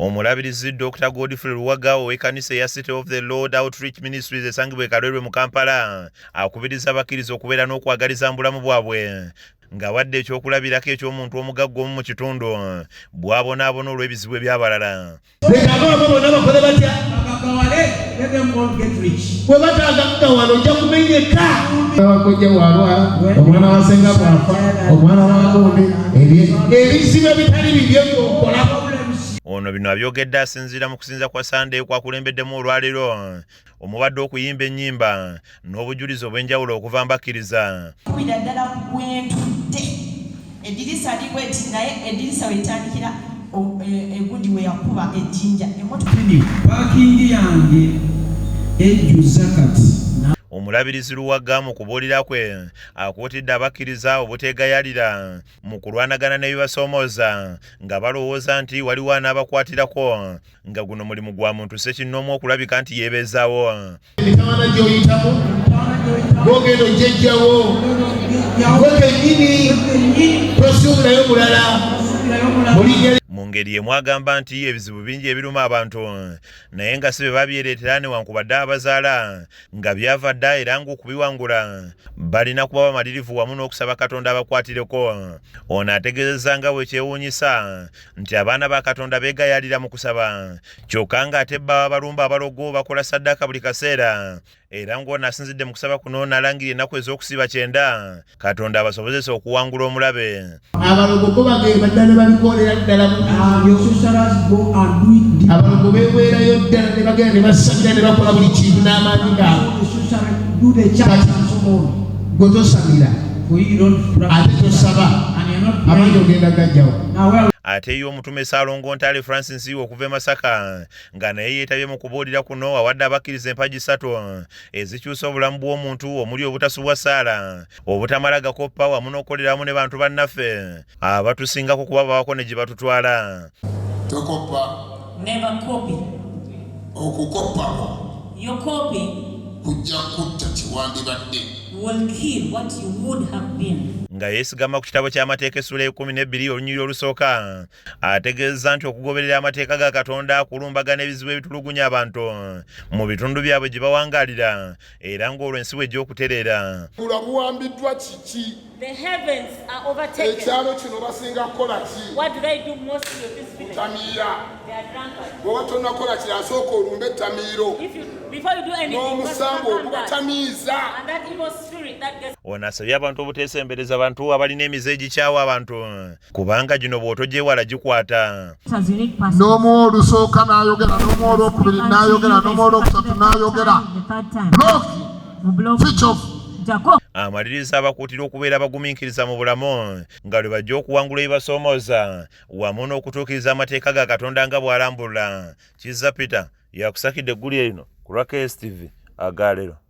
Omulabirizi Dokita Godfrey Luwaga ow'ekkanisa eya City of the Lord Outreach Ministries esangibwa e Kalwerwe mu Kampala akubiriza abakkiriza okubeera n'okwagaliza mu bulamu bwabwe ng'awadde ekyokulabirako eky'omuntu omugagga omu mu kitundu bw'abonaabona olw'ebizibu eby'abalala. Leka abaabo bonna bakole batya? Bwe batagaggawala ojja kumenyeka. Kojja bw'alwala, omwana wa ssenga bw'afa, omwana wa gundi, ebizibu ebitali bibyo by'okola. Ono bino abyogedde asinziira mu kusinza kwa Sande kwakulembeddemu olwaleero omubadde okuyimba ennyimba n'obujulizi obw'enjawulo okuva mbakkiriza. Kubira ddala ku gwentudde eddirisa libweti naye eddirisa wetandikira egundi weyakuba ejjinja emotoka. Paakingi yange ejjuza kati. Omulabirizi Luwagga mu kubuulira kwe akuutidde abakkiriza obuteegayalira mu kulwanagana n'ebibasoomooza nga balowooza nti waliwo anaabakwatirako nga guno mulimu gwa muntu ssekinnoomu okulabika nti yeebeezaawo. Emitawaana gy'oyitamu gwogenda ojjejjawo gwe kennyini tosuubirayo mulala mu linnya. Mu ngeri emu agamba nti ebizibu bingi ebiruma abantu naye nga si be babyereetera newankubadde abazaala nga byava dda era ng'okubiwangula balina kuba bamalirivu wamu n'okusaba Katonda abakwatireko. Ono ategeezezza nga bwe kyewuunyisa nti abaana ba Katonda beegayaalira mu kusaba kyokka ng'ate baba balumba abalogo bakola ssaddaaka buli kaseera era ng'ono asinzidde mu kusaba kuno n'alangirira ennaku ez'okusiiba 90 Katonda abasobozese okuwangula omulabe. Abalogo bo bagenda ddala ne babikolera ddala. Abalogo beeweerayo ddala ne bagenda ne basabira ne bakola buli kintu n'amaanyi gaabwe. Kati gwe tosabira ate tosaba, amaanyi ogenda gajjawo. Ate ye Omutume Ssaalongo Ntale Francis okuva e Masaka nga naye yeetabye mu kubuulira kuno awadde abakkiriza empagi ssatu ezikyusa obulamu bw'omuntu omuli obutasubwa ssaala, obutamala gakoppa wamu n'okukolera wamu ne bantu bannaffe abatusingako kuba babako ne gye batutwala. Tokoppa. Never copy. Okukoppa kwo Your copy kujja kutta kyewandibadde. will kill what you would have been. Nga yeesigama ku kitabo ky'Amateeka essuula ey'ekkumi n'ebbiri olunyiriri olusooka, ategeezezza nti okugoberera amateeka ga Katonda kulumbagana ebizibu ebitulugunya abantu mu bitundu byabwe gye bawangaalira era ng'olwo ensi bw'ejja okutereera. Bula buwambiddwa kiki? The heavens are overtaken. Ekyalo kino basinga kukola ki? What do they do mostly of this village? Kutamiira. They are drunkards. Bw'oba tonnakola kirala sooka olumbe ettamiiro. If you, before you do anything, first N'omusango overcome that. ogubatamiiza. And that evil spirit that gets Ono asabye abantu obuteesembereza bantu abalina emize egikyawa abantu kubanga gino bw'otogyewala gikwata. N'omuwa olusooka n'ayogera, n'omuwa olwokubiri n'ayogera, n'omuwa olwokusatu n'ayogera. Block, switch off. Amaliriza abakuutira okubeera abagumiikiriza mu bulamu nga lwe bajja okuwangula ebibasoomooza wamu n'okutuukiriza amateeka ga Katonda nga bw'alambulula. Kizza Peter yakusakidde eggulire lino ku lwa KSTV agaalero.